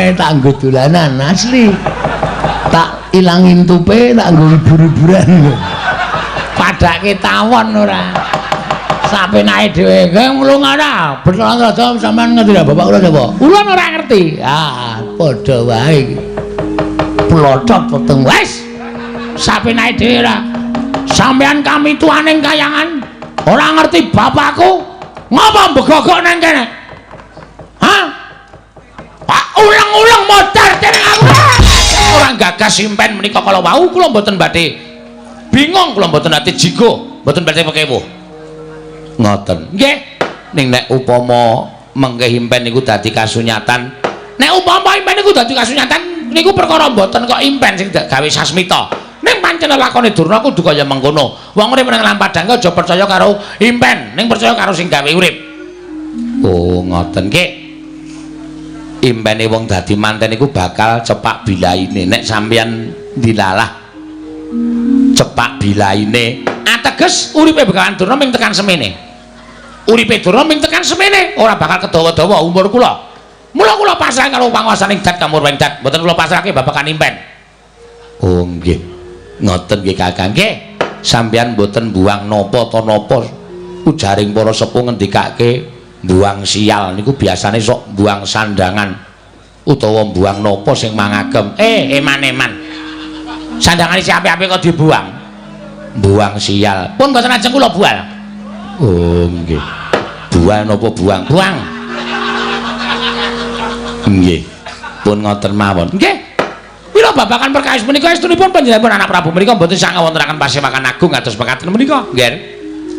Kae tak nggo dolanan asli. Tak ilangin tupe tak nggo hibur-hiburan. Padake tawon ora. Sapenake dhewe kowe mlung ora. Betharan Raja sampean ngerti ra bapak kula sapa? Kula ora ngerti. Ah, padha wae iki. Plocot weteng wis. Sapenake dhewe ora. Sampean kami tuaning kayangan ora ngerti bapakku. Ngapa mbegogok nang kene? Hah? Pak ulang-ulang modar dening aku. Ora gagas impen menika kala wau kula mboten badhe bingung, kula mboten ate jigo, mboten badhe pekewuh. Ngoten. Nggih. Ning nek upama mengke impen niku dadi kasunyatan, nek upama impen niku dadi kasunyatan niku perkara mboten kok impen sing gawe sasmita. Ning pancen lakone Durna kudu kaya mengkono. Wong urip nang lampadang aja percaya karo impen, ning percaya karo sing gawe urip. Oh, ngoten nggih. Impene wong dadi manten iku bakal cepak bilaine. Nek sampeyan dilalah cepak bilaine, ateges uripe Begawan Durna ming tekan semene. Uripe Durna ming tekan semene, ora bakal kedawa-dawa umur kula. Mula kula pasrah karo panguwasaning dat kamurweng dat, mboten kula pasrahke babagan impen. Oh nggih. Ngoten nggih Kakang. Nggih. Sampeyan mboten buang napa ta napa ujaring para sepuh ngendikake buang sial niku biasane sok buang sandangan utawa buang napa sing mangagem. Eman-eman. Sandangane si apik-apik kok dibuang. Buang sial. Pun mboten ajeng kula bual. Oh nggih. Buang napa buang? Buang. Nggih. Pun ngoten mawon. Nggih. Mila babagan perkawis menika estunipun panjenenganipun anak Prabu menika mboten sang wontenaken pasewakan agung kados mekaten menika. Nggih.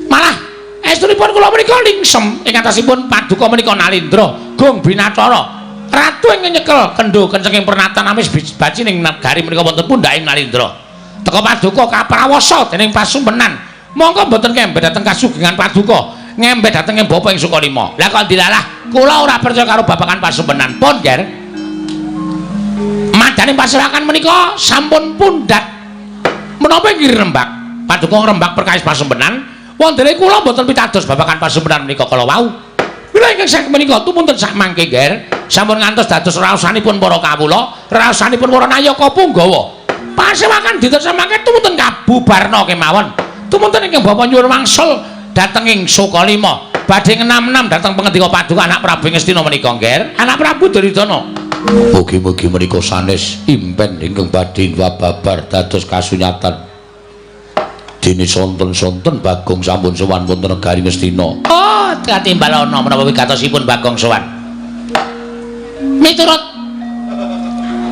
Malah estunipun kula menika lingsem ing atasipun paduka menika Nalindra Gung Binacara. Ratu ing nyekel kendho kencenging pernatan amis baci ning nagari menika wonten pundhaking Nalindra. Teka paduka kaprawasa dening pasumpenan. Monggo mboten ngembet dhateng kasugengan paduka, ngembet dhateng bapa ing Sukalima. Lah kok dilalah kula ora percaya karo babagan pasumpenan. Pun, Ger. Madane pasewakan menika sampun pundhat. Menapa inggih rembak? Paduka ngrembak perkawis pasumpenan. Wontene kula mboten pitados babagan pasumpenan menika kala wau. Mila ingkang saking menika tumunten sak mangke, Ger, sampun ngantos dados raosanipun para kawula, raosanipun para nayaka punggawa. Pasewakan dinten samangke tumunten kabubarna kemawon. Tumunten ingkang bapa nyuwun wangsul dhateng ing Sukalima. Badhe ngenam-enam dhateng pangendika paduka anak Prabu Ngastina menika, Ger. Anak Prabu Duryudana. Mugi-mugi menika sanes impen ingkang badhe babar dados kasunyatan. Dene sonten-sonten Bagong sampun sowan wonten negari Ngastina. Oh, katimbalana menapa wigatosipun Bagong sowan. Miturut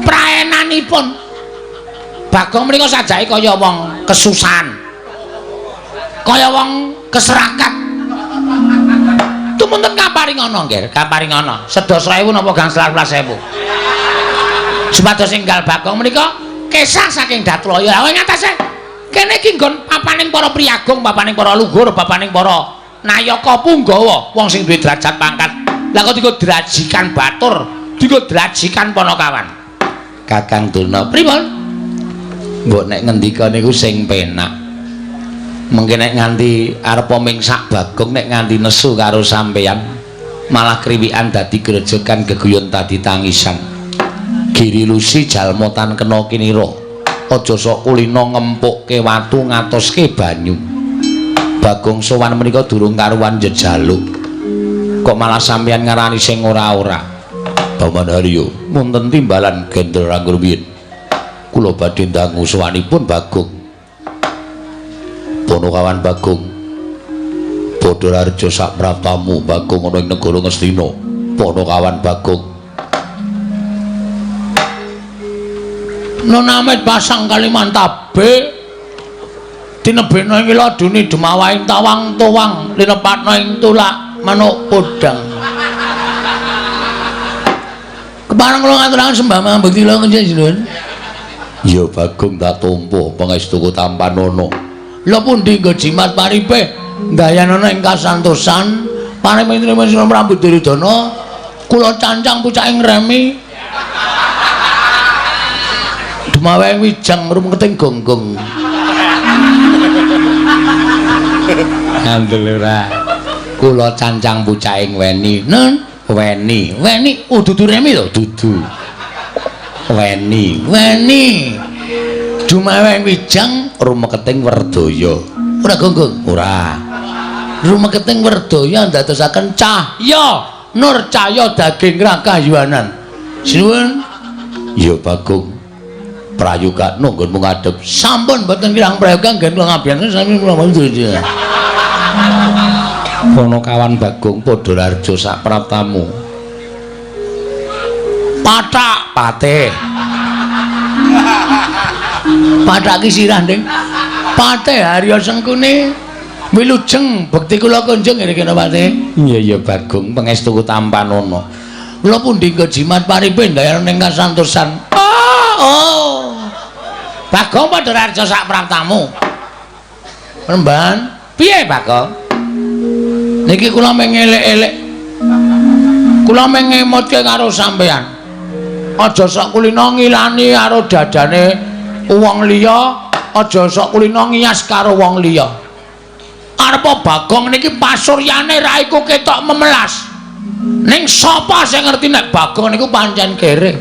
praenanipun Bagong menika sajake kaya wong kesusahan. Kaya wong keserakat. Tumunten kaparingana, Nggih, kaparingana. Sedasa ewu napa gangsal welas ewu. Supados enggal Bagong menika kesah saking Datlaya. Ing atase kene iki nggon papaning para priyagung, papaning para luhur, papaning para nayaka punggawa, wong sing duwe derajat pangkat. Lah kok dienggo drajikan batur, dienggo drajikan panakawan. Kakang Durna, pripun? Mbok nek ngendika niku sing penak. Mengke nek nganti arep mingsak Bagong nek nganti nesu karo sampeyan, malah kriwikan dadi grejegan geguyon dadi tangisan. Giri Lusi jalma tan kena kinira. Aja sok kulina ngempukke watu ngatoske banyu. Bagong sowan menika durung karuwan jejaluk. Kok malah sampeyan ngarani sing ora-ora. Paman Haryo, wonten timbalan Gendel Rangrumiyin. Kula badhe ndangu sowanipun Bagong. Ponokawan Bagong. Badharareja sak praptamu Bagong ana ing negara Ngastina. Ponokawan Bagong. Nonamit pasang Kalimantabe tinebena ing laduni demawahing tawang tuwang linepatna ing tulak manuk podang. Kepareng kula ngaturaken sembah mambekti kula njenengan. Ya Bagong tak tampa pangestuku tampanana. Lha pundi nggo jimat paripe ndayanana ing kasantosan paring trima Prabu Duryudana kula cancang pucaking remi demaweng wijang rumketing gonggong. Ngandel ora. Kula cancang pucaking weni. Nun, weni. Weni oh dudu remi lho, dudu. Weni. Weni. Dumaweng wijang rumeketing werdaya. Ora gonggung? Ora. Rumeketing werdaya ndadosaken cahya nur cahya daging rakayuwanan. Sinuwun. Ya Bagong. Prayoga nggonmu ngadhep. Sampun mboten kirang prayoga nggen kula ngabiyasani sami kula mboten. Ponokawan Bagong padha raja sak praptamu. Pathak patih. Pathak ki sirah, Ding. Patih Harya Sengkuni wilujeng bekti kula kunjung nggih kena Patih. Iya iya Bagong pangestu tampanana. Kula pundi nggo jimat paripe ndayana ning kasantosan. Oh. Bagong padha raja sak praptamu. Remban, piye Bagong? Niki kula mung elek-elek. Kula mung ngemutke karo sampean. Aja sok kulina ngilani karo dadane wong liya, aja sok kulina ngiyas karo wong liya. Arepa Bagong niki pasuryane raiku ketok memelas. Ning sapa sing ngerti nek Bagong niku pancen kere?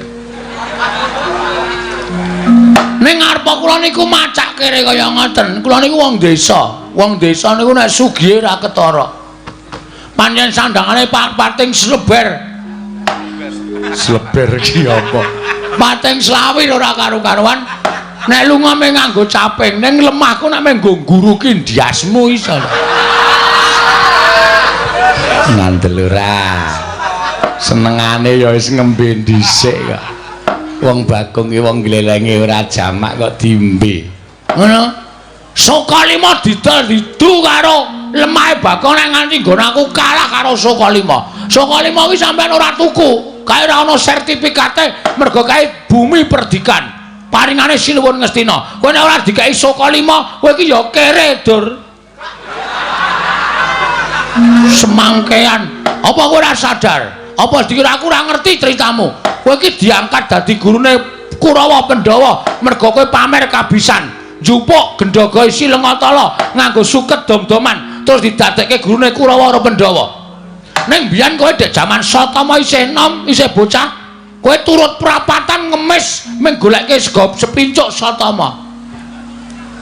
Ning arepa kula niku macak kere kaya ngoten. Kula niku wong desa. Wong desa niku nek sugihe ra ketara. Pancen sandangane pating sleber. Sleber ki apa? Pating slawir ora karu-karuan. Nek lunga mung nganggo caping, ning lemahku nek mung nggo ngguruki ndiasmu iso. Ngandel ora. Senengane ya wis ngembe dhisik kok. Wong Bagong ki wong glelenge ora jamak kok diombe. Ngono. Sukalima didol didu karo lemahe Bagong nek nganti nggon aku kalah karo Sukalima. Sukalima kuwi sampean ora tuku, kae ora ana sertifikate mergo kae bumi perdikan. Paringane Sinuwun Ngastina. Kowe nek ora dikeki Sukalima, kowe iki ya kere, Dur. Semangkean. Apa kowe ora sadar? Apa dikira aku ora ngerti ceritamu? Kowe iki diangkat dadi gurune Kurawa Pandhawa mergo kowe pamer kabisan. Njupuk gendhaga isi Lengatala nganggo suket dom-doman terus didadekke gurune Kurawa karo Pandhawa. Ning biyen kowe dek jaman Satama isih enom, isih bocah, kowe turut prapatan ngemis mung goleke sego sepincuk Satama.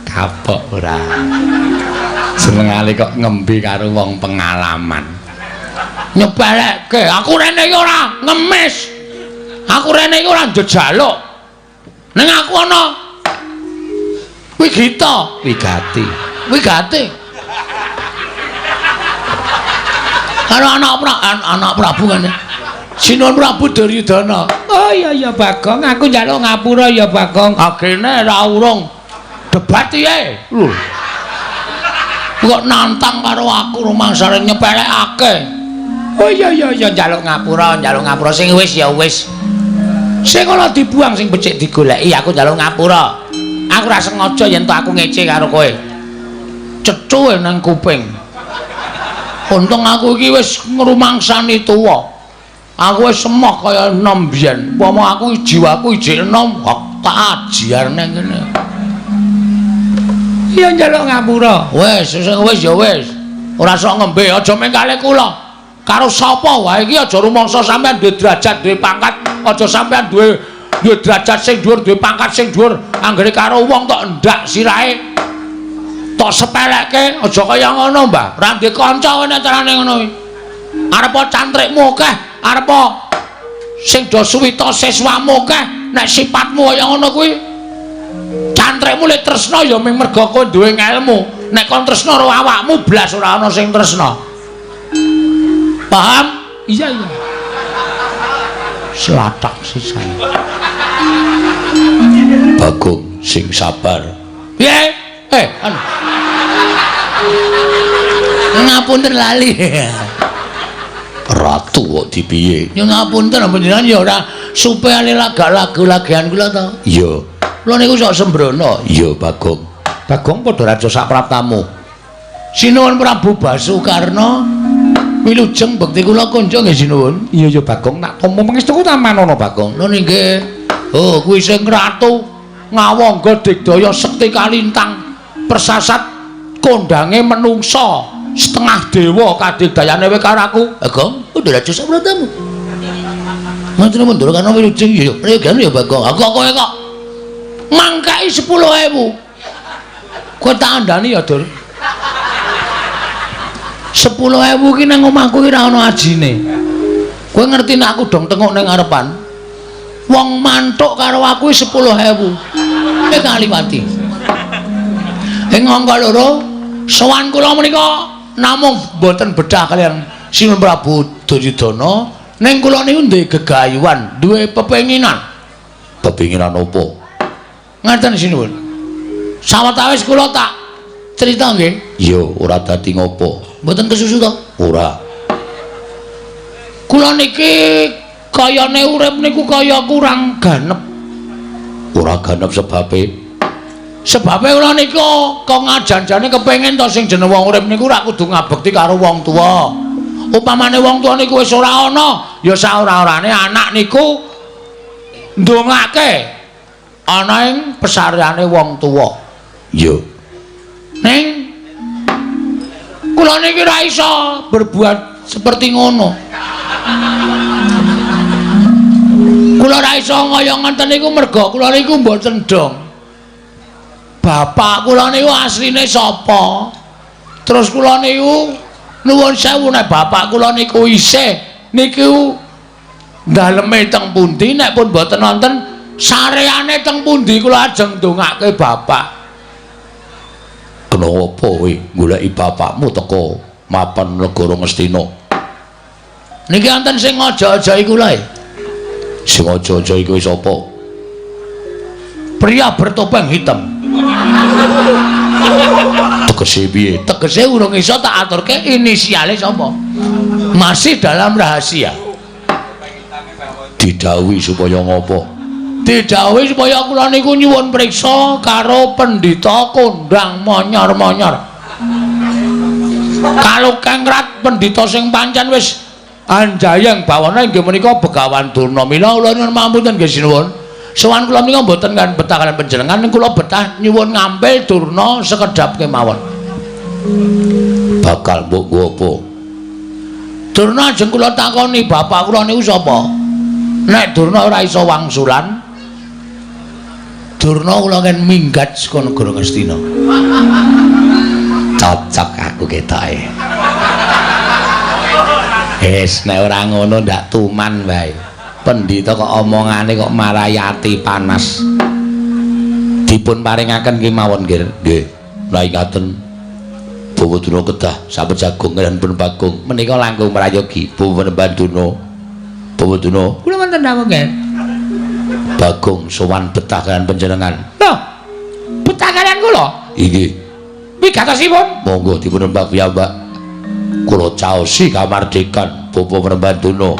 Kapok ora. Senengane kok ngembe karo wong pengalaman. Nyepelekke, aku rene iki ora ngemis. Aku rene iki ora njejaluk. Ning aku ana wigita, wigati. Wigati. Karo anak Prabu ngene. Sinuwun Prabu Duryudana. Oh iya iya Bagong, aku njaluk ngapura ya Bagong. Agene ra urung debat piye? Lho. Kok nantang karo aku rumangsane nyepelekake. Oh iya iya iya njaluk ngapura sing wis ya wis. Sing ora dibuang sing becik digoleki aku njaluk ngapura. Aku ora sengaja yen to aku ngece karo kowe. Cecuhe nang kuping. Untung aku iki wis ngrumangsani tuwa. Aku wis emoh kaya enom biyen. Upama aku jiwaku ijik enom, tak ajiar nang kene. Iya njaluk ngapura. Wis, sing wis ya wis. Ora sok ngembe, aja mung kalih kula. Karo sapa wae iki aja rumangsa sampean duwe derajat, duwe pangkat, aja sampean duwe derajat sing dhuwur, duwe pangkat sing dhuwur. Anggere karo wong tok endak sirahe. Tok sepelekke, aja kaya ngono, Mbah. Ora ndek kanca kowe nek carane ngono kuwi. Arepa cantrikmu akeh, arepa sing do suwita siswamu akeh, nek sipatmu kaya ngono kuwi cantrikmu le tresna ya mung merga kowe duwe ngelmu. Nek kon tresna karo awakmu blas ora ana sing tresna. Paham? Iya iya. Selatak sisan. Bagong sing sabar. Piye? Anu. Ngapunten lali. Ratu kok dipiye? Ya ngapunten panjenengan ya ora supaya lagak lagu-lagian kula to. Iya. Kula niku sok sembrono. Iya, Bagong. Bagong padha raja sak praptamu. Sinuwun Prabu Basukarna wilujeng bekti kula kunjung nggih sinuwun. Iya ya Bagong, tak tampa pangestuku tamanono Bagong. Nun nggih. Oh, kuwi sing ratu ngawangga digdaya sekti kalintang persasat kondange menungsa setengah dewa kadigdayane kowe karo aku. Bagong, padha raja sak praptamu. Ngoten pun Ndara Karna wilujeng ya prayogan ya Bagong. Kok kowe kok mangkai 10.000. Kowe tak andani ya, Dur. 10.000 ki nang omahku ki ora ana ajine. Kowe ngerti nek aku dong tenguk ning ngarepan. Wong mantuk karo aku 10.000. Kowe kaliwati. Ing angka loro, sowan kula menika namung mboten bedah kaliyan Sinuwun Prabu Duryudana, ning kula niku duwe gegayuhan, duwe pepenginan. Pepenginan apa? Ngaten sinuwun. Sawetawis kula tak crita nggih. Iya, ora dadi ngopo. Mboten kesusu to? Ora. Kula niki kayane urip niku kaya kurang ganep. Ora ganep sebabe? Sebabe kula niku kok ngajan-jane kepengin to sing jeneng wong urip niku ora kudu ngabekti karo wong tuwa. Upamane wong tuwa niku wis ora ana, ya saora-orane anak niku ndongake ana ing pesareane wong tuwa. Iya. Ning kula niki ora iso berbuat seperti ngono. Kula ora iso kaya ngoten niku merga kula niku mboten dong. Bapak kula niku asline sapa? Terus kula niku nuwun sewu nek bapak kula niku isih niku daleme teng pundi, nek pun mboten wonten sareane teng pundi kula ajeng ndongake bapak. Kena apa kowe goleki bapakmu teko mapan negara Ngastina? Niki wonten sing aja-aja iku lho. Sing aja-aja iku sapa? Pria bertopeng hitam. Tegese piye? Tegese urung iso tak aturke inisiale sapa. Masih dalam rahasia. Didhawuhi supaya ngopo? Didhawuhi supaya kula niku nyuwun priksa karo pendhita kondang monyor-monyor. Kalukengrat pendhita sing pancen wis anjayeng bawana inggih menika Begawan Durna. Mila kula nyuwun pamunten nggih sinuwun. Sowan kula menika mboten kan betah kaliyan panjenengan, ning kula betah nyuwun ngampil Durna sekedhap kemawon. Bakal mbok nggo apa? Durna ajeng kula takoni bapak kula niku sapa? Nek Durna ora iso wangsulan, Durna kula ken minggat saka negara Ngastina. Cocok aku ketoke. Wis nek ora ngono ndak tuman wae. Pendhita kok omongane kok marai ati panas. Dipun paringaken kemawon nggih. Nggih. Lah ingaten Bawa Durna kedah sampun jagung lan pun Bagong menika langkung prayogi Bawa Panembahan Durna. Bawa Durna kula wonten dawuh nggih. Bagong sowan betah kaliyan panjenengan. Lho, betah kaliyan kula? Inggih. Wigatosipun? Monggo dipun nembak piyambak. Kula caosi kamardikan Bapak Panembahan Durna.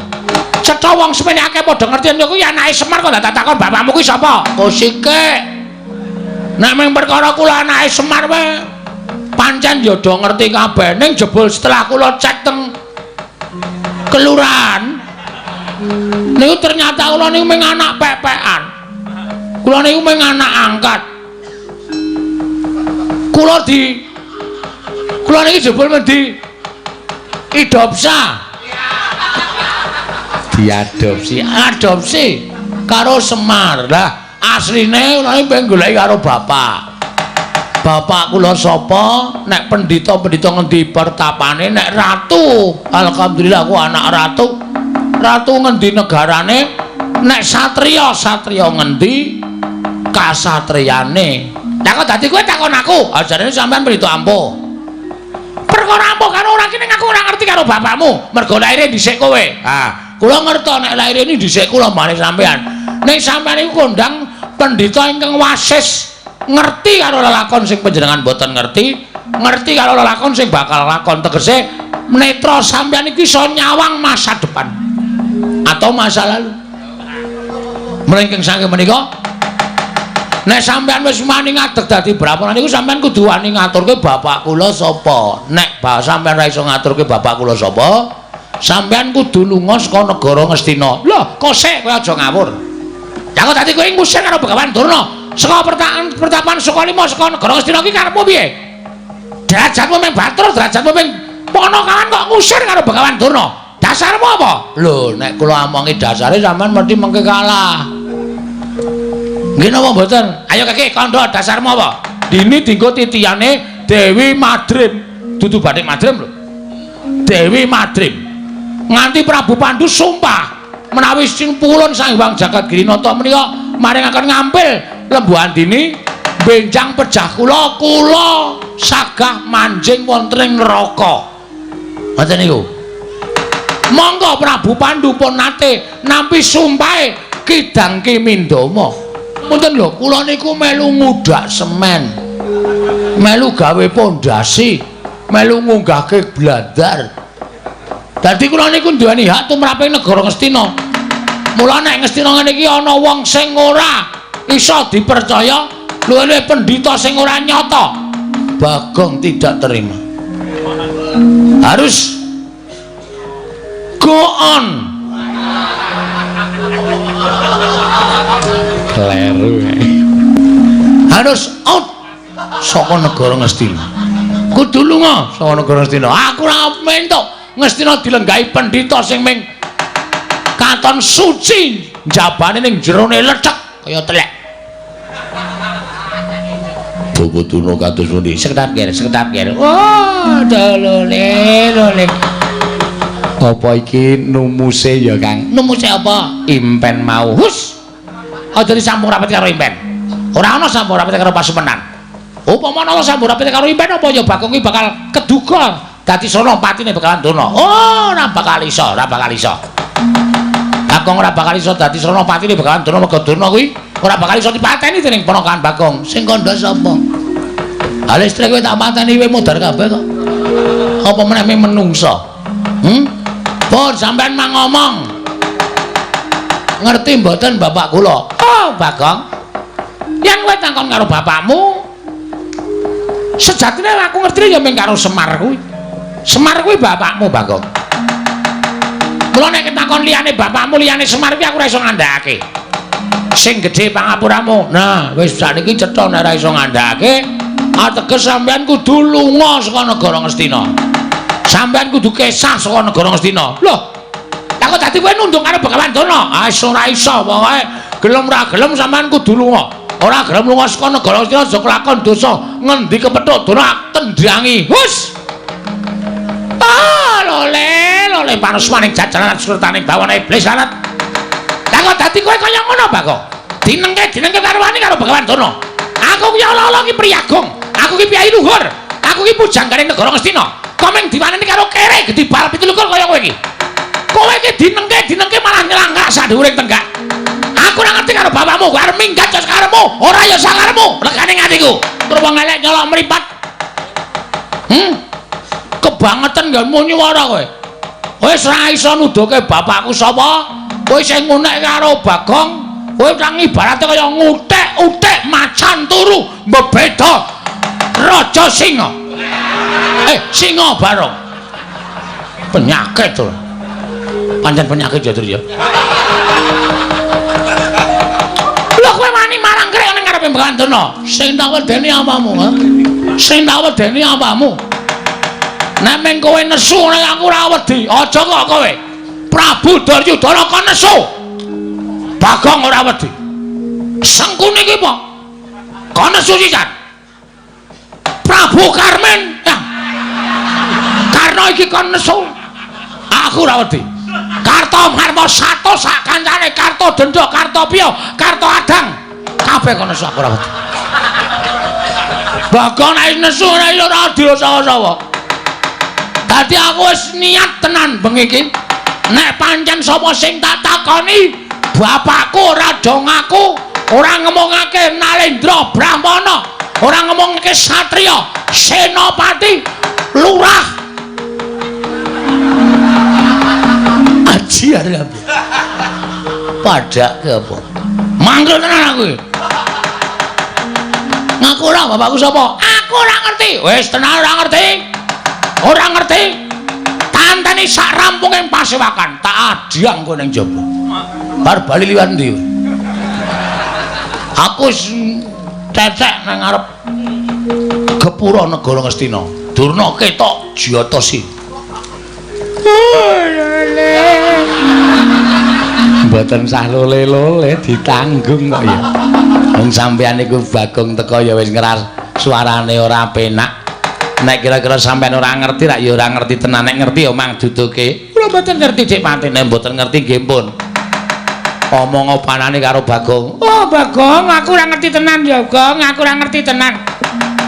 Cetha wong semene akeh padha ngerti yen kuwi anake Semar kok tak takon bapakmu kuwi sapa? Kosike. Nek mung perkara kula anake Semar wae pancen ya do ngerti kabeh, ning jebul setelah kula cek teng kelurahan niku ternyata kula niku mung anak pepekan. Kula niku mung anak angkat. Kula di kula niki jebul men di idopsa. Diadopsi, adopsi karo Semar. Lah asline kula iki pengen goleki karo bapak. Bapak kula sapa? Nek pendhita-pendhita ngendi pertapane, nek ratu, alhamdulillah aku anak ratu. Ratu ngendi negarane? Nek satriya, satriya ngendi kasatriyane? Lah kok dadi kowe takon aku? Ajarane sampean pendhita ampuh. Perkara ampuh karo ora ki ning aku ora ngerti karo bapakmu. Mergo laire dhisik kowe. Ha, kula ngerto nek laire ini dhisik kula mbane sampean. Ning sampean iku kondang pendhita ingkang wasis, ngerti karo lelakon sing panjenengan mboten ngerti, ngerti karo lelakon sing bakal lakon. Tegese netra sampean iki iso nyawang masa depan atau masa lalu. Mlengking saking menika nek sampean wis wani ngadeg dadi brahmana niku sampean kudu wani ngaturke bapak kula sapa. Nek sampean ora iso ngaturke bapak kula sapa, sampean kudu lunga saka negara Ngastina. Lho, kosek kowe aja ngawur. Ya kok dadi kowe ngusir karo Begawan Durna saka pertapan Sukalima saka negara Ngastina ki karepmu piye? Derajatmu mung Batur, derajatmu mung Ponokawan kok ngusir karo Begawan Durna. Dasarmu apa? Lho, nek kula omongi dasare sampean mesti mengke kalah. Nggih napa mboten? Ayo keke kandha dasarmu apa? Dini dinggo titiyane Dewi Madrim. Dudu Bathik Madrim lho. Dewi Madrim. Nganti Prabu Pandu sumpah menawi sing pulun Sang Hyang Jagat Girinata menika maringaken ngampil Lembu Andini benjang pejah kula, kula sagah manjing wonten ing neraka. Ngoten niku. Monggo Prabu Pandu pun nate nampi sumpahe Kidang Ki Mindama. Punten lho, kula niku melu ngudak semen. Melu gawe pondasi, melu ngunggahke blandar. Dadi kula niku duweni hak tumraping negara Ngastina. Mula nek Ngastina ngene iki ana wong sing ora iso dipercaya, luwih pendhita sing ora nyata. Bagong tidak terima. Harus go on. Kleru. Harus out saka negara Ngastina. Kudu lunga saka negara Ngastina. Aku ora mentuk Ngastina dilenggahi pendhita sing ming katon suci njabane ning jerone lethek kaya telek. Bapak Durna kados pundi? Sekedap ger, sekedap ger. Wah, dolole, lole. Apa iki numuse ya, Kang? Numuse apa? Impen mau. Hus. Aja disambung rapet karo impen. Ora ana sambung rapet karo pasumenan. Upama ana sambung rapet karo impen apa ya Bagong kuwi bakal keduga dadi sono patine bakalan Durna. Oh, ora bakal iso, ora bakal iso. Bagong ora bakal iso dadi sono patine bakalan Durna mergo Durna kuwi ora bakal iso dipateni dening ponakan Bagong. Sing kandha sapa? Ha listrik kowe tak pateni kowe modar kabeh kok. Apa meneh ming menungsa? Pun sampean mang ngomong. Ngerti mboten bapak kula? Oh, Bagong. Yen kowe takon karo bapakmu, sejatine aku ngerti ya ming karo Semar kuwi. Semar kuwi bapakmu, Bagong. Mula nek takon liyane bapakmu, liyane Semar kuwi aku ora iso ngandhakake. Sing gedhe pangapuramu. Nah, wis sakniki cetha nek ora iso ngandhakake, ateges sampean kudu lunga saka negara Ngastina. Sampean kudu kesah saka negara Ngastina. Loh, lah kok dadi kowe nunduk karo Begawan Durna? Ah, ora iso, pokoke gelem ora gelem sampean kudu lunga. Ora gelem lunga saka negara Ngastina aja kelakon dosa. Ngendi kepethuk Durna tendangi. Hus. Ah, lole, lole panusmaning jajaran surtaning bawana iblis lanat. Lah kok dadi kowe kaya ngono, Bagong? Dinengke karo wani karo Begawan Durna. Aku ki ala-ala ki priyagung. Aku ki piyai luhur. Aku ki pujangganing negara Ngastina. Kok mung diwaneni karo kere gedhi bal 27 kaya kowe iki. Kowe iki dinengke malah nyelangkak sak dhuwuring tenggak. Aku ora ngerti karo bapakmu, kowe arep minggat ya sakarepmu, ora ya sakarepmu. Regane atiku. Terus wong elek nyolok mripat. Kebangetan nggonmu nyuwara kowe. Wis ora iso nuduhke bapakku sapa? Kowe sing ngunek karo Bagong, kowe nang ibarate kaya ngutik-utik macan turu mbebeda Raja Singa. Singa Barong. Penyakit to. Pancen penyakit ya, Tru ya. Lho kowe wani marang krek ning ngarepe Begawan Durna. Sing tak wedeni apamu, ha? Sing tak wedeni apamu? Nek meng kowe nesu nek aku ora wedi. Aja kok kowe. Prabu Duryudana kon nesu. Bagong ora wedi. Sengkuni iki apa? Kon nesu sisan. Prabu Karmin. Ya. Karna iki kon nesu. Aku ora wedi. Karto Marmo sato sak kancane Karto Denda, Karto Piyo, Karto Adang. Kabeh kon nesu aku ora wedi. Bagong nek nesu ora iso ora dirasawa-sawa. Dadi aku wis niat tenan bengi iki. Nek pancen sapa sing tak takoni, bapakku ora do ngaku, ora ngomongake Nalendra Brahmana, ora ngomongake satriya, senopati, lurah. Aji arep. Padake apa? Mangkel tenan aku iki. Ngaku ora bapakku sapa? Aku ora ngerti. Wis tenan ora ngerti. Ora ngerti. Tanteni sak rampunge pasewakan, tak adhyang kowe ning jaba. Bar bali liwat ndi? Aku wis cecek nang ngarep gepura negara Ngastina. Durna ketok jiyata si. Mboten sah lole-lole ditanggung kok ya. Wong sampeyan niku Bagong teko ya wis ngeras suarane ora penak. Nek kira-kira sampeyan ora ngerti rak ya ora ngerti tenan, nek ngerti ya mang duduke. Kula mboten ngerti Dik Pati, nek mboten ngerti nggih pun. Omong opanane karo Bagong. Oh Bagong, aku ora ngerti tenan ya, Gong, aku ora ngerti tenan.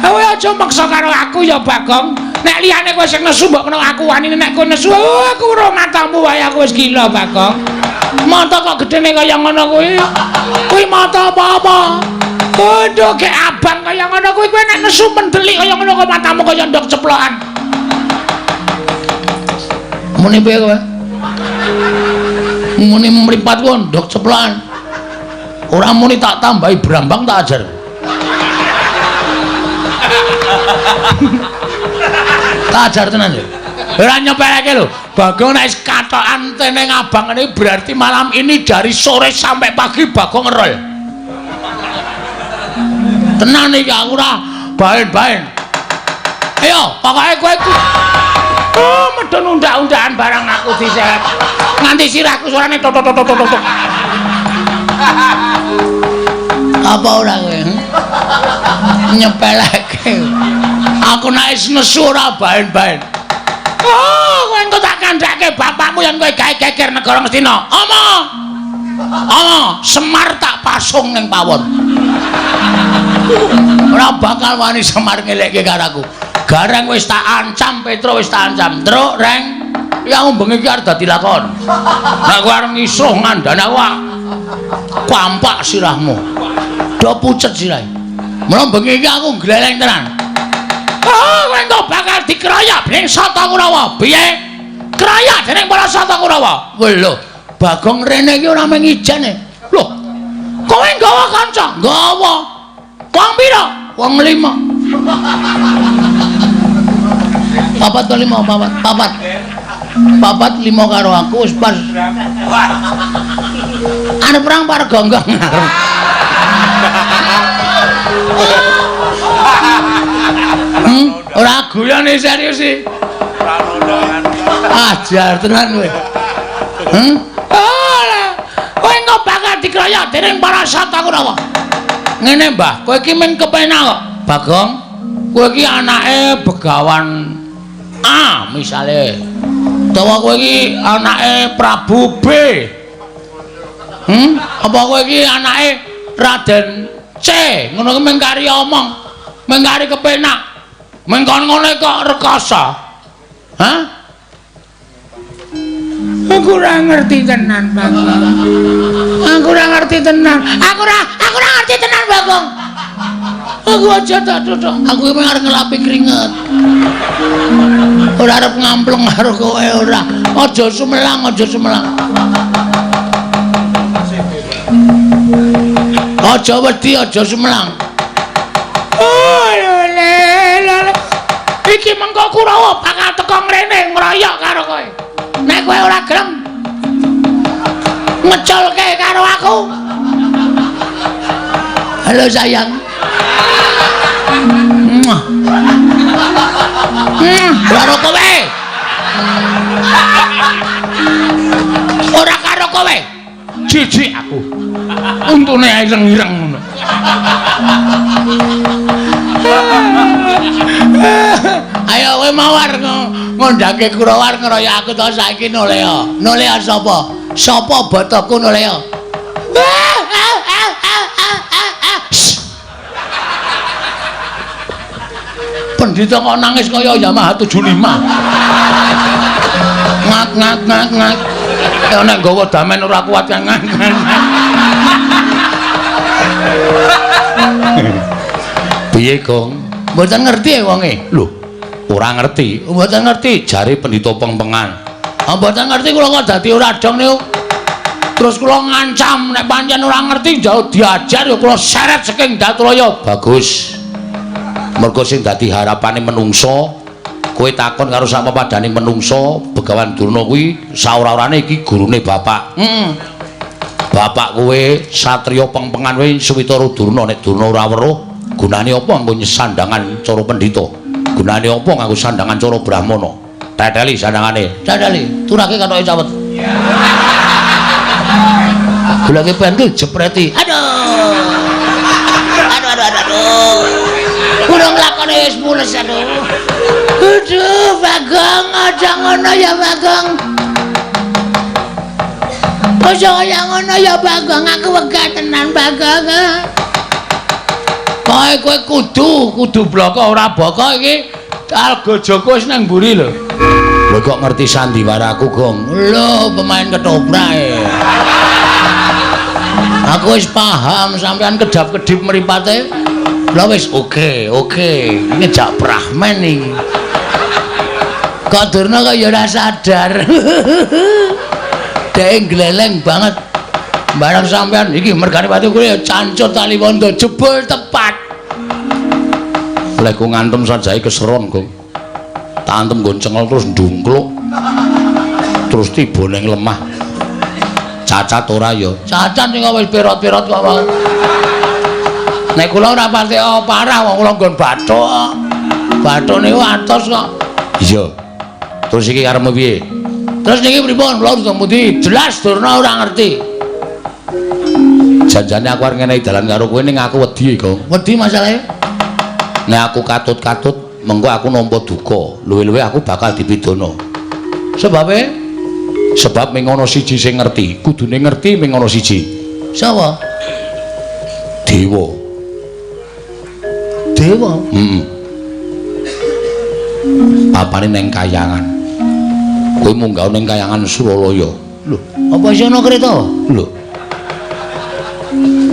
Kowe aja maksa karo aku ya, Bagong. Nek liyane kowe sing nesu mbok kena aku wanine, nek kowe nesu, oh, aku ora matamu wae aku wis gila, Bagong. Mata kok gedene kaya ngono kuwi. Kuwi mata apa-apa? Aduh, gek abang kaya ngono kuwi, kowe nek nesu mendelik kaya ngono kok matamu kaya ndok ceplokan. Muni piye kowe? Muni mripat ku ndok ceplokan. Ora muni tak tambahi brambang tak ajar. Tak ajar tenan ya. Ora nyepeleke lho. Bagong nek wis katokan teneng abang ngene berarti malam ini dari sore sampai pagi Bagong ngerol. Tenan iki aku ora baen-baen. Ayo, pokoke kowe ku oh, medun undak-undakan barang aku diseret. Nganti sirahku suarane tok tok tok tok tok. Apa ora kowe? Nyepeleke. Aku nek wis nesu ora baen-baen. Oh, kowe engko tak kandhake bapakmu yen kowe gawe geger negara Ngastina. Omo. Omo, Semar tak pasung ning pawon. Ora bakal wani Semar ngelekke karo aku. Gareng wis tak ancam, Petro wis tak ancam. Truk, Reng. Iki aku bengi iki arep dadi lakon. Nek kowe arep ngisuh ngandani aku kampak sirahmu. Do pucet sirahe. Mula bengi iki aku gleleng tenan. Oh, kowe engko bakal dikeroyok dening Sata Kurawa. Piye? Keroyok dening para Sata Kurawa. Lho, Bagong rene iki ora mung ijen e. Lho, kowe nggawa kanca? Nggawa. Wong pira? Wong 5. Papat to 5, papat, papat. Papat 5 karo aku wis pas. Arep perang par gonggong. Ora guyone serius iki. Ajar tenan kowe. Ora. Kowe engko bakal dikeroyok dening para Sata Kurawa. Ngene, Mbah, kowe iki men kepenak kok. Bagong, kowe iki anake Begawan A misale. Utawa kowe iki anake Prabu B. Apa kowe iki anake Raden C? Ngono ki mung kari omong, mung kari kepenak. Mung kon ngono kok rekoso. Hah? Aku ora ngerti tenan, Bagong. Aku ora ngerti tenan. Aku ora ngerti tenan, Bagong. Aku aja tak duduk. Aku iki arep ngelapi keringet. Ora arep ngampleng karo kowe ora. Aja sumelang, aja sumelang. Aja wedi, aja sumelang. Oh, lele, lele. Iki mengko Kurawa bakal teko ngrene ngroyok karo kowe. Nek kowe ora gelem ngeculke karo aku. Halo sayang. Karo kowe. Ora karo kowe. Jijik aku. Untune ireng-ireng ngono. Ayo kowe mawar ngondhake Kurawa ngeroyok aku to saiki nolea. Nolea sapa? Sapa botoku nolea? Pendhita kok nangis kaya Yamaha 75. Ngak ngak ngak ngak. Ya nek nggawa damen ora kuat ngak ngak. Piye, Gong? Mboten ngerti ya wonge. Lho, ora ngerti. Mboten ngerti jare pendhita pengpengan. Ah mboten ngerti kula kok dadi ora dong niku. Terus kula ngancam nek pancen ora ngerti jauh diajar ya kula seret saking Datraya. Bagus. Mergo sing dadi harapane menungso, kowe takon karo sak pepadane menungso, Begawan Durna kuwi saora-orane iki gurune bapak. Heeh. Bapak kowe satriya pengpengan kowe Switara Durna, nek Durna ora weruh, gunane apa nganggo sandangan cara pendhita? Gunane apa nganggo sandangan cara brahmana? Teteli sandangane. Teteli, turake kathoke cawet. Goleke pentil jepreti. Aduh. Aduh aduh aduh aduh. Urung lakone wis mules aduh. Aduh, Bagong, aja ngono ya Bagong. Aja kaya ngono ya Bagong, aku wegah tenan Bagong. Kowe kowe kudu bloko ora boko iki. Alga Joko wis nang mburi lho. Lho kok ngerti sandiwaraku, Gong? Lho, pemain ketoprak e. Aku wis paham sampean kedap-kedip mripate. Lha wis oke, oke. Ngejak Brahman iki. Kok Durna kok ya ora sadar. Dhek gleleng banget. Barang sampean iki mergane pati kuwi ya cancut taliwondo jebul tepat. Lek ku ngantem sajae keseron, Gong. Tak antem nggon cengel terus ndungkluk. Terus tiba ning lemah. Cacat ora ya? Cacat sing wis pirot-pirot kok. Nek kula ora pati parah wong kula nggon bathuk. Bathuk niku atos kok. Iya. Terus iki karepmu piye? Terus niki pripun? Kula urung pundi? Jelas Durna ora ngerti. Janjane aku arep ngenehi dalan karo kowe ning aku wedi, Gong. Wedi masalahe? Nek aku katut-katut, mengko aku nampa duka. Luwe-luwe aku bakal dipidana. Sebabe? Sebab ming ana siji sing ngerti. Kudune ngerti ming ana siji. Sapa? Dewa. Dewa? Heeh. Papane ning kayangan. Kowe munggah ning kayangan Suralaya. Lho, apa isih ana kereta? Lho.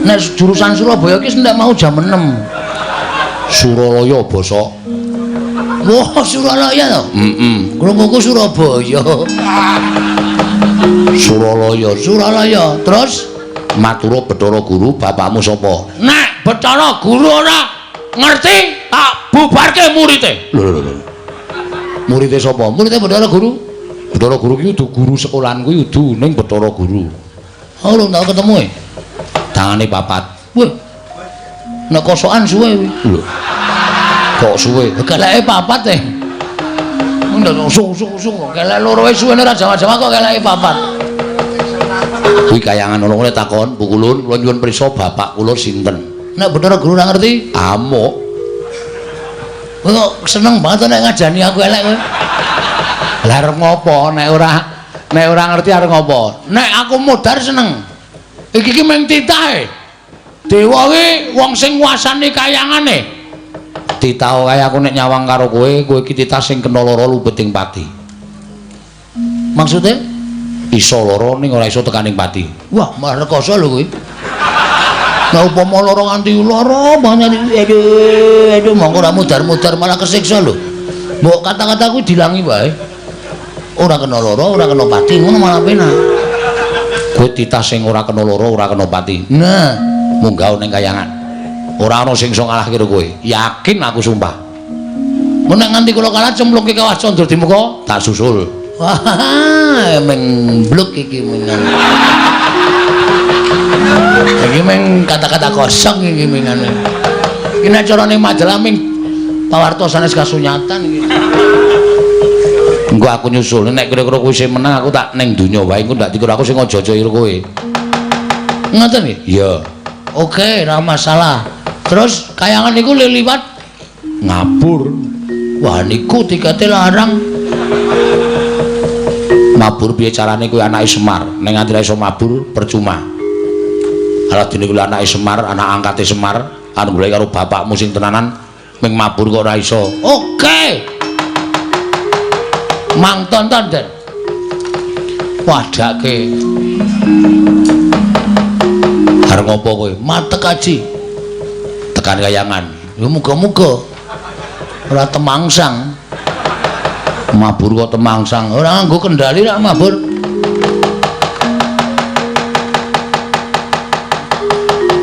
Nek jurusan Surabaya iki ndak mau jam 6. Suralaya basa. Wah, Suralaya to? Heeh. Krunguku Surabaya. Suralaya, Suralaya. Terus matura Bathara Guru, bapakmu sapa? Nek Bathara Guru ora ngerti, tak bubarke murite. Lho lho lho. Murite sapa? Murite Bathara Guru. Bathara Guru ki kudu guru sekolahan kuwi kudu ning Bathara Guru. Oh, lho tau ketemu e. Tangane papat. Wah. Nek kosokan suwe kuwi. Lho. Kok suwe? Keleke papat e. Ndak sung-sung kelek loro wae suwene ora jawa-jawa kok keleke papat. Kuwi kayangan ana ngene takon, Bu Kulun, kula nyuwun prisa bapak kula sinten? Nek Bathara Guru ora ngerti, amuk. Kowe kok seneng banget nek ngajani aku elek kowe. Lah arep ngopo nek ora ngerti arep ngopo? Nek aku modar seneng. Iki ki mung titahe. Dewa ki wong sing nguasani kayangane. Titah kae aku nek nyawang karo kowe, kowe iki titah sing kena lara lubeting pati. Maksude? Iso lara ning ora iso tekaning pati. Wah, malah rekoso lho kowe. Nah upama lara nganti lara banget aduh aduh mongko ora mudar-mudar malah kesiksa lho. Mbok kata-kata kuwi dilangi wae. Ora kena lara, ora kena pati, ngono malah penak. Kowe titah sing ora kena lara, ora kena pati. Nah, munggah ning kayangan. Ora ana sing iso ngalahke kowe. Yakin aku sumpah. Mun nek nganti kula kalah cemplungke kawah Candra Dimuka, tak susul. Wah, meng bluk iki mengan. Iki meng kata-kata kosong iki mengane. Iki nek carane majalah ming pawarta sanes kasunyatan iki. Engko aku nyusul nek kira-kira kowe sing menang aku tak ning donya wae engko ndak dikira aku sing aja-aja ira kowe. Ngoten nggih? Iya. Oke, ora masalah. Terus kayangan niku liwat ngabur. Wah niku tikete larang. Mabur piye carane kuwi anake Semar? Nek nganti ra iso mabur percuma. Aladene kuwi anake Semar, anak angkate Semar, anu golek karo bapakmu sing tenanan ming mabur kok ora iso. Oke. Mang tonton, Den. Padake. Arep ngopo kowe? Matek aji. Tekan kayangan. Ya muga-muga ora temangsang. Mabur kok temangsang. Ora nganggo kendali rak mabur.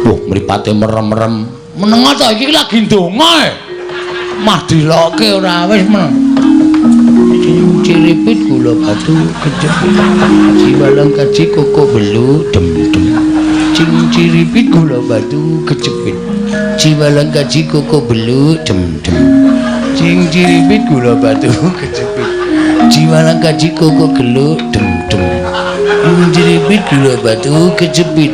Wah, mripate merem-merem. Meneng ta iki lagi ndonga e. Mah dilokke ora wis meneng. Ciripit gula batu kejepit. Jiwalang kaji koko belu dem-dem. Ciripit gula batu kejepit. Jiwalang kaji koko belu dem-dem. Ciripit gula batu kejepit. Jiwalang kaji koko gelu dem-dem. Diripit gula batu kejepit.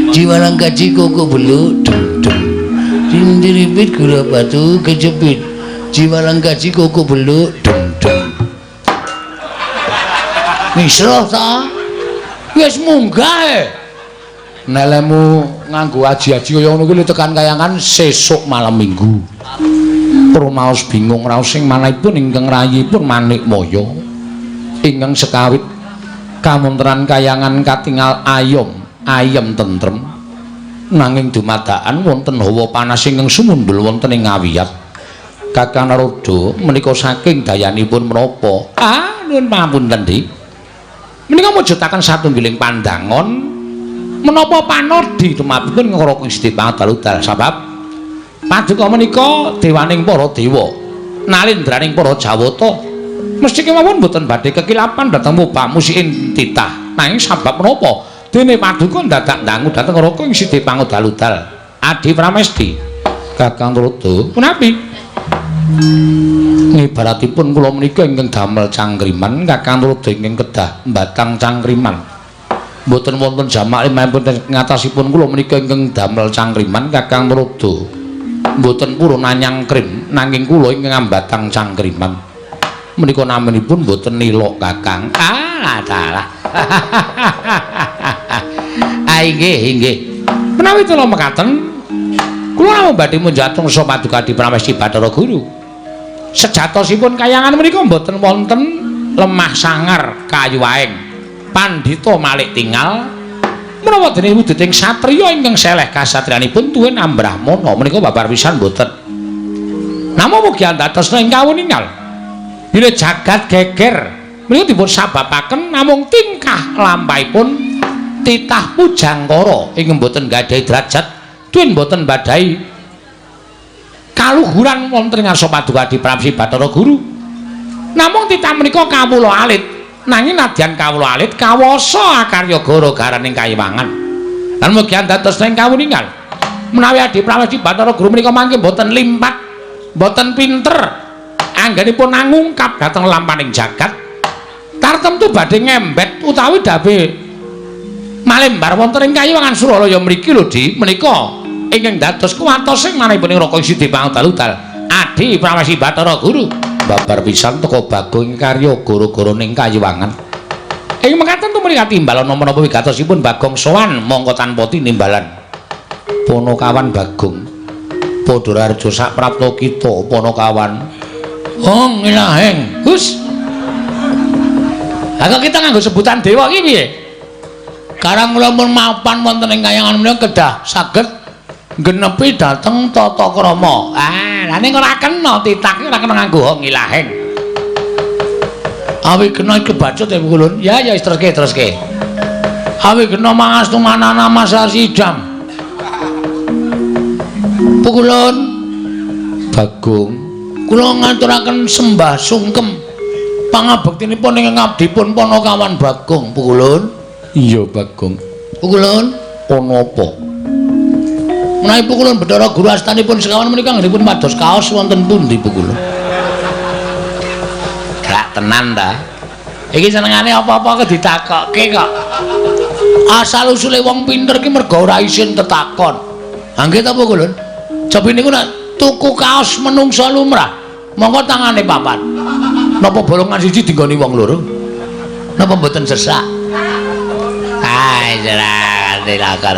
Jiwalang kaji koko beluk dem dem. Diripit gula batu kejepit. Jiwalang kaji koko beluk dem dem. Misro ta? Wis munggah e. Nelemu nganggo aji-aji kaya ngono kuwi tekan kayangan sesuk malam Minggu. Rumaos bingung raos sing manahipun ingkang rayipun Manikmaya. Ingkang sekawit kamontenan kayangan katingal ayom, ayem tentrem. Nanging dumadakan wonten hawa panas ingkang sumundhul wonten ing ngawiyat. Kakang Narada menika saking dayanipun menapa? Ah, nuwun pangapunten, Dik. Menika mujudaken satunggiling pandangon menapa panodi tumrapipun Raka Siti Pangadal sabab paduka menika dewaning para dewa, nalindraning para jawata. Mesti kemawon mboten badhe kekilapan dhateng mubamusiin titah. Nanging sabab menapa dene paduka dadak ndangu dhateng Raka ing Siti Pangadal-udal. Adi Pramesti, Kakang Narada, punapi? Ngibaratipun kula menika ingkang damel cangkriman, Kakang Narada ingkang kedah mbatang cangkriman. Mboten wonten jamak limahipun ngatasipun kula menika ingkang damel cangkriman, Kakang Narada mboten purun anyangkrim, nanging kula ingkang ambatang cangkriman. Menika naminipun mboten nilok Kakang. Ah, dalah. Ah, inggih, inggih. Menawi kula mekaten, kula namung badhe munjatung sa paduka Adi Pramesti Bathara Guru. Sejatosipun kayangan menika mboten wonten lemah sangar kayu aeng. Pandhita Malik tingal menawa dene wujuding satriya ingkang seleh kasatriyanipun tuwin ambrahmana menika babar pisan mboten. Namung mugi andhatosna ing kawuningal bilih jagat geger menika dipun sababaken namung tingkah lampahipun titah pujangkara ingkang mboten gadhahi derajat tuwin mboten badhahi kaluhuran wonten ing ngarsa paduka Adi Pramesti Bathara Guru. Namung titah menika kawula alit, nanging nadyan kawula alit kawasa akarya gara-garaning kayiwangan. Lan mugi andados ing kawuningan menawi Adi Pramesti Bathara Guru menika mangke mboten limpat, mboten pinter anggenipun angungkap dhateng lampaning jagat, tartemtu badhe ngembet utawi dabe malembar wonten ing kayiwangan Suralaya mriki lho Di. Menika ingkang dados kuwatos sing manahipun ing Raka Siti Pangadal-udal Adi Pramesti Bathara Guru. Babar pisan teka Bagong karya gara-gara ning kayiwangan. Ing mekaten tumrih katimbalana menapa wigatosipun Bagong sowan mongko tanpa tinimbalan. Panakawan Bagong, padha raharja saprapta kita Panakawan. Hong ilaheng, Gus. Lah kok kita nganggo sebutan dewa iki piye? Karang kula pun mapan wonten ing kayangan menika kedah saged genepi dhateng tata krama. Ah, lah ning ora kena titah ora kena nganggo hong ilaheng. Awi kena kebacut ya Kulun. Ya ya teruske teruske. Awi kena mangastu manana masasidam. Pukulun Bagong, kula ngaturaken sembah sungkem pangabektinipun ingkang abdipun Panakawan Bagong. Pukulun. Iya Bagong. Pukulun, ana apa? Menawi Pukulun Bathara Guru astanipun sekawan menika anggenipun pados kaos wonten pundi Pukulun? Gak tenan ta? Iki senengane apa-apa kok ditakokke kok. Asal usule wong pinter ki mergo ora isin tetakon. Ha nggih ta Pukulun? Cobi niku nek tuku kaos menungsa lumrah, monggo tangane papat. Napa bolongan siji dinggoni wong loro? Napa mboten sesak? Ai jelas dilakon.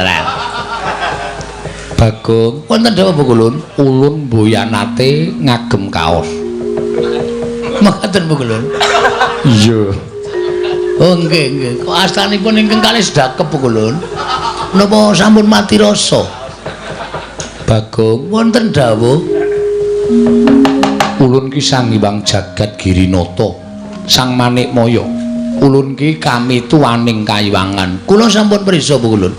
Bagong, wonten dawuh Pukulun, ulun mboyanate ngagem kaos. Mekaten Pukulun. Iya. Oh nggih nggih. Kok astanipun ingkang kalih sedakep Pukulun? Napa sampun mati rasa? Bagong, wonten dawuh. Ulun ki Sang Hyang Jagat Girinata, Sang Manikmaya. Ulun ki kami tuwaning kayiwangan. Kula sampun prisa Pukulun.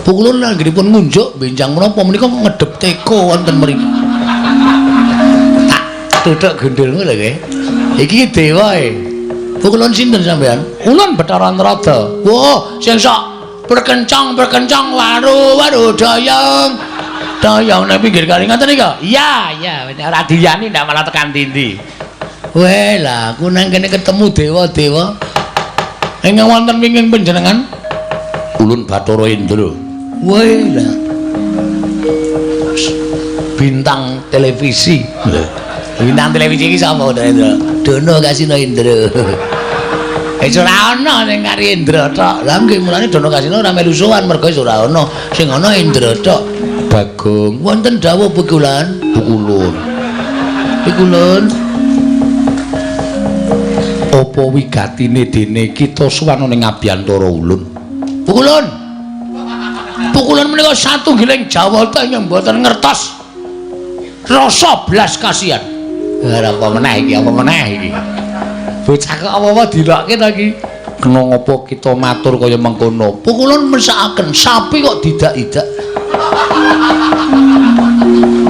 Pukulun anggenipun ngunjuk benjang menapa menika ngedep teko wonten mriki. Tak tuthuk gundulmu lho kowe. Iki dewa e. Pukulun sinten sampean? Ulun Bathara Narada. Wah, sing sok berkencang-berkencang waru-waru doyong. Doyong nang pinggir kali ngoten niku. Iya, iya, ora diyani ndak malah tekan dindi. Weh lah, aku nang kene ketemu dewa-dewa. Ingkang wonten wingking panjenengan ulun Bathara Indra. Woi lah. Bintang televisi. Bintang televisi iki sapa Indra? Dono Kasino Indra. Wis ora ana sing kari Indra tok. Lah nggih mulane Dono Kasino ora melu sowan mergo wis ora ana. Sing ana Indra tok. Bagong, wonten dawuh Pukulan? Pukulun. Pukulun. Apa wigatine dene kita sowan ning abiyantara ulun? Pukulun. Pukulun menika satunggiling jawata ingkang mboten ngertos rasa blas kasihan. Ora apa meneh iki, apa meneh iki. Bocah kok apa-apa dilokke ta iki. Kena ngapa kita matur kaya mengkono? Pukulun mesakaken sapi kok didak-idak.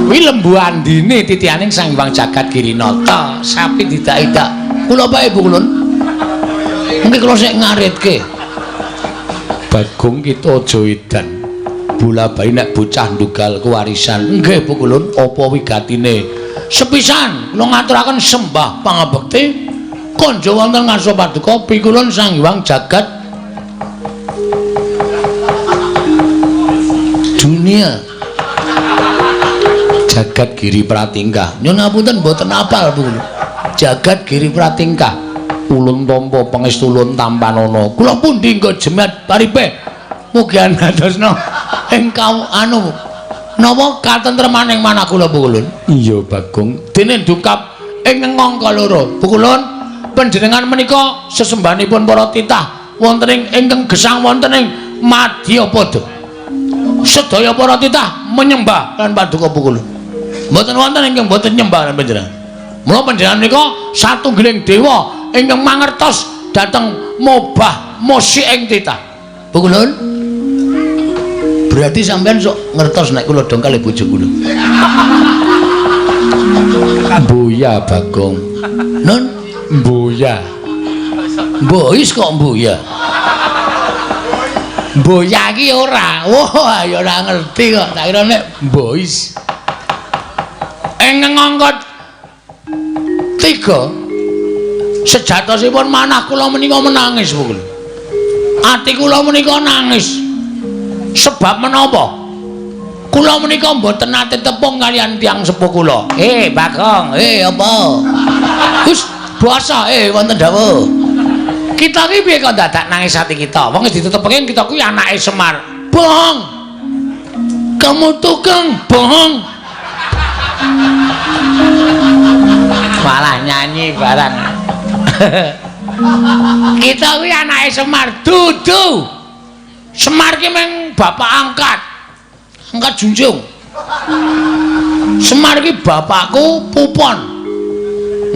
Kuwi lembu andine titihaning Sang Hyang Jagat Girinata, sapi didak-idak. Kula bae Pukulun. Mungkin kula sik ngaritke. Bagong kita aja edan. Bola bayi nek bocah ndugal kewarisan. Nggih Pukulun, apa wigatine? Sepisan kula ngaturaken sembah pangabekti konjo wonten ngarsa paduka Pikulun Sang Hyang Jagat Dunia. Jagat Giri Pratingkah. Nyuwun ngapunten mboten apal Pukulun. Jagat Giri Pratingkah. Ulun tampa pangestu ulun tampanana. Kula pundi nggo jemat paripe. Mugi andhasna ing anu napa katentremaning manah kula Pukulun. Iya Bagong. Dene dukap ing angka loro. Pukulun panjenengan menika sesembahanipun para titah wonten ing ingkang gesang wonten ing Madyapada. Sedaya para titah menyembah lan paduka Pukulun. Mboten wonten ingkang mboten nyembah lan panjenengan. Mula panjenengan menika satunggiling dewa ingkang mangertos dhateng mobah musik ing titah. Pukulun. Berarti sampean sok ngertos nek kula dongkal bojo kula. Mboya Bagong. Nun mboya. Mbois kok mboya. Mboya iki ora. Wah, ya ora ngerti kok. Tak kira nek mbois. Ing angka 3 sejatosipun manah kula menika menangis Pukulun. Ati kula menika nangis. Sebab menapa? Kula menika mboten nate tepung kaliyan tiyang sepuh kula. Bagong, apa? Gus, basa wonten dawuh. Kita iki piye kok dadak nangis ati kita? Wong wis ditetepke kita kuwi anake Semar. Bohong. Kamu tukang bohong. Malah nyanyi barang. Kita kuwi anake Semar dudu. Semar ki meng bapak angkat. Angkat junjung. Semar ki bapakku Pupon.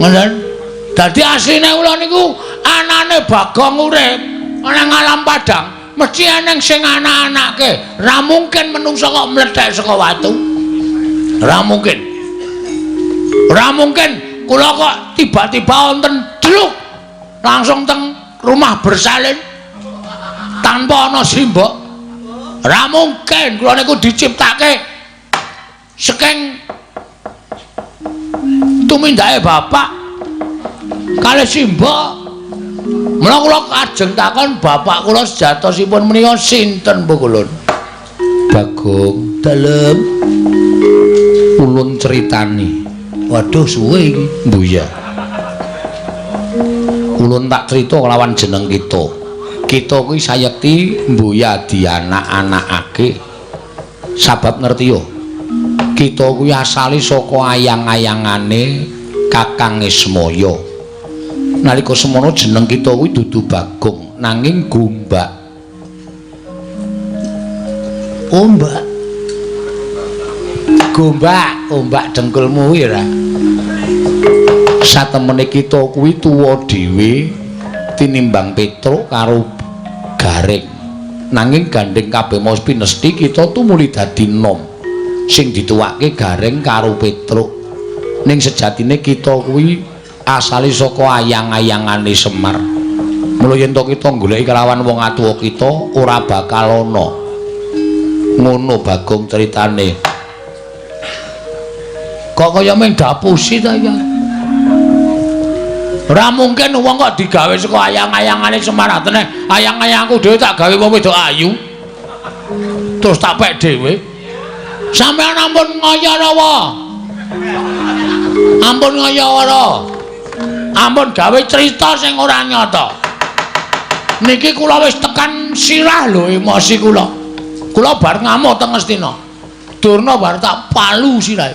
Ngoten. Dadi asline kula niku anane Bagong urip ana ngalam padang, mesti eneng sing anak-anake. Ra mungkin menungsa kok mlethek saka watu. Ra mungkin. Ra mungkin kula kok tiba-tiba wonten dluk langsung teng rumah bersalin tanpa ana simbok. Ra mungkin kula niku diciptake saking tumindake bapak kalih simbok. Mula kula kajeng takon bapak kula sejatosipun menika sinten Pukulun? Bagong dalem ulun critani. Waduh suwe iki. Mbuya. Ulun tak crita kelawan jeneng kita. Kita kuwi sayekti mbuya dianak-anakake. Sabab ngerti yo. Kita kuwi asale saka ayang-ayangane Kakang Ismaya. Nalika semono jeneng kita kuwi dudu Bagong, nanging Gombak. Ombak. Gombak, ombak dengkulmu kuwi ora. Satemene kita kuwi tuwa dhewe tinimbang Petruk karo Gareng. Nanging gandeng kabeh mau pinesti kita tumuli dadi nom. Sing dituwake Gareng karo Petruk. Ning sejatine kita kuwi asale saka ayang-ayangane Semar. Mula yen to kita goleki kelawan wong atuwa kita ora bakal ana. Ngono Bagong critane. Kok kaya mung dapusi ta ya. Ora mungkin wong kok digawe saka ayang-ayangane Semar atene. Ayang-ayangku dhewe tak gawe wong wedok ayu. Terus tak pek dhewe. Sampeyan ampun ngaya rawa. Ampun ngaya ora. Ampun gawe cerita sing ora nyata. Niki kula wis tekan sirah lho emosi kula. Kula bar ngamuk teng Ngastina. Durna bar tak palu sirahe.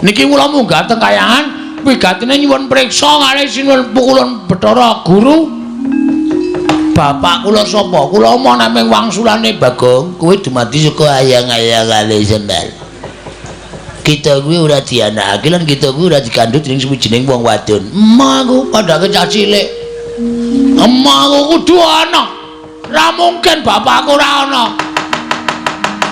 Niki kula munggah teng kayangan wigatine nyuwun priksa kalih sinuwun pukulun Bathara Guru. Bapak kula sapa? Kula mau namung wangsulane Bagong, kowe dumadi saka ayang-ayangane Semar. Kita kuwi ora dianakake lan kita kuwi ora dikandhut dening suwijining wong wadon. Emah aku padake cah cilik. Emah aku kudu ana. Ora mungkin bapakku ora ana.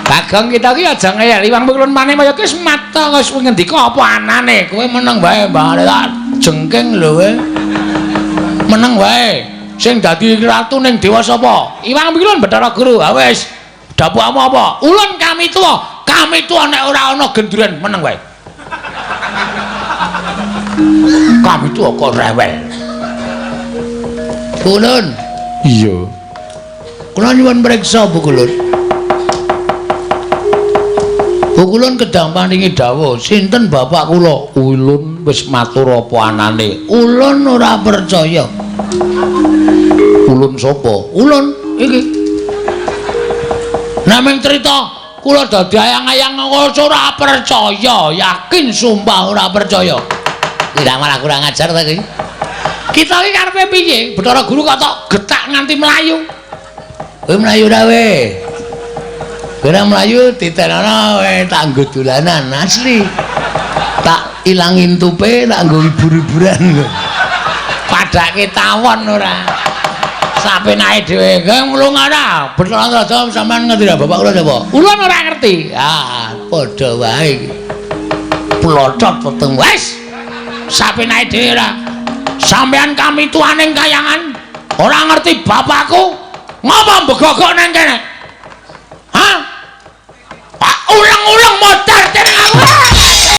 Bagong kita ki aja ngeyel Iwang Pukulun Manemaya ki wis mata wis ngendika apa anane. Kowe meneng wae, Mbah. Tak jengking lho kowe. Meneng wae. Sing dadi ratu ning dewa sapa? Iwang Pukulun Bathara Guru. Ha wis. Dapukmu apa? Ulun kami tuwa. Kami tuwa nek ora ana genduren meneng wae. Kami tuwa kok rewel. Kulun. Iya. Kula nyuwun priksa Bu Kulun. Bu Kulun kedang paringi dawuh, sinten bapak kula? Ulun wis matur apa anane. Ulun ora percaya. Ulun sapa? Ulun iki. Naming cerita kula dadi ayang-ayang ora percaya, yakin sumpah ora percaya. Tidak malah kurang ajar ta iki. Kita iki karepe piye? Bathara Guru kok tok getak nganti mlayu. Kowe mlayu ra we? Kowe ora mlayu titenono kowe tak nggo dolanan asli. Tak ilangin tupe tak nggo hibur-hiburan. Padake tawon ora. Sapenake dhewe kowe mlung ora. Bathara Raja sampean ngerti ra bapak kula sapa? Ulun ora ngerti. Ah, padha wae iki. Plocot weteng wis. Sapenake dhewe ora. Sampean kami tuaning kayangan ora ngerti bapakku. Ngapa mbegogok nang kene?